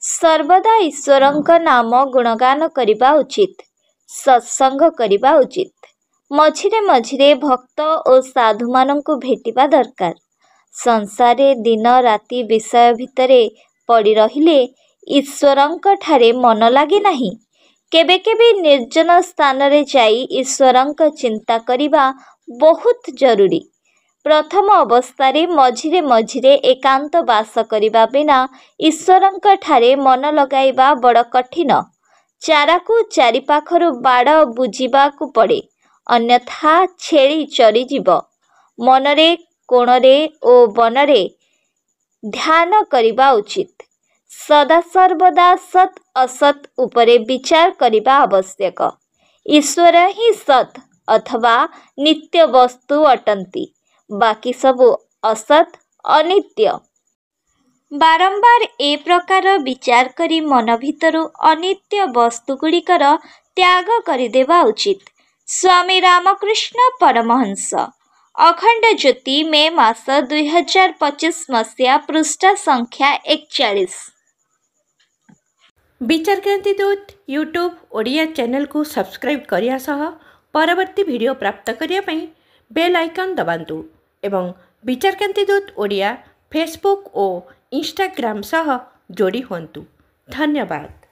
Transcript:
ସର୍ବଦା ଈଶ୍ୱରଙ୍କ ନାମ ଗୁଣଗାନ କରିବା ଉଚିତ। ସତ୍ସଙ୍ଗ କରିବା ଉଚିତ। ମଝିରେ ମଝିରେ ଭକ୍ତ ଓ ସାଧୁମାନଙ୍କୁ ଭେଟିବା ଦରକାର। ସଂସାରରେ ଦିନ ରାତି ବିଷୟ ଭିତରେ ପଡ଼ି ରହିଲେ ଈଶ୍ୱରଙ୍କଠାରେ ମନ ଲାଗେ ନାହିଁ। କେବେ କେବେ ନିର୍ଜନ ସ୍ଥାନରେ ଯାଇ ଈଶ୍ୱରଙ୍କ ଚିନ୍ତା କରିବା ବହୁତ ଜରୁରୀ। ପ୍ରଥମ ଅବସ୍ଥାରେ ମଝିରେ ମଝିରେ ଏକାନ୍ତ ବାସ କରିବା ବିନା ଈଶ୍ୱରଙ୍କଠାରେ ମନ ଲଗାଇବା ବଡ଼ କଠିନ। ଚାରାକୁ ଚାରିପାଖରୁ ବାଡ଼ ବୁଜିବାକୁ ପଡ଼େ, ଅନ୍ୟଥା ଛେଳି ଚରିଯିବ। ମନରେ କୋଣରେ ଓ ବନରେ ଧ୍ୟାନ କରିବା ଉଚିତ। ସଦାସର୍ବଦା ସତ୍ ଅସତ୍ ଉପରେ ବିଚାର କରିବା ଆବଶ୍ୟକ। ଈଶ୍ୱର ହିଁ ସତ୍ ଅଥବା ନିତ୍ୟ ବସ୍ତୁ ଅଟନ୍ତି, ବାକି ସବୁ ଅସତ୍, ଅନିତ୍ୟ। ବାରମ୍ବାର ଏ ପ୍ରକାର ବିଚାର କରି ମନ ଭିତରୁ ଅନିତ୍ୟ ବସ୍ତୁଗୁଡ଼ିକର ତ୍ୟାଗ କରିଦେବା ଉଚିତ। ସ୍ୱାମୀ ରାମକୃଷ୍ଣ ପରମହଂସ। ଅଖଣ୍ଡ ଜ୍ୟୋତି, ମେ ମାସ 2025 ମସିହା, ପୃଷ୍ଠା ସଂଖ୍ୟା 41। ବିଚାରକ୍ରାନ୍ତି ଦୂତ ୟୁଟ୍ୟୁବ୍ ଓଡ଼ିଆ ଚ୍ୟାନେଲକୁ ସବସ୍କ୍ରାଇବ୍ କରିବା ସହ ପରବର୍ତ୍ତୀ ଭିଡ଼ିଓ ପ୍ରାପ୍ତ କରିବା ପାଇଁ ବେଲ୍ ଆଇକନ୍ ଦବାନ୍ତୁ ଏବଂ ବିଚାରକ୍ରାନ୍ତି ଦୂତ ଓଡ଼ିଆ ଫେସବୁକ୍ ଓ ଇନଷ୍ଟାଗ୍ରାମ ସହ ଯୋଡ଼ି ହୁଅନ୍ତୁ। ଧନ୍ୟବାଦ।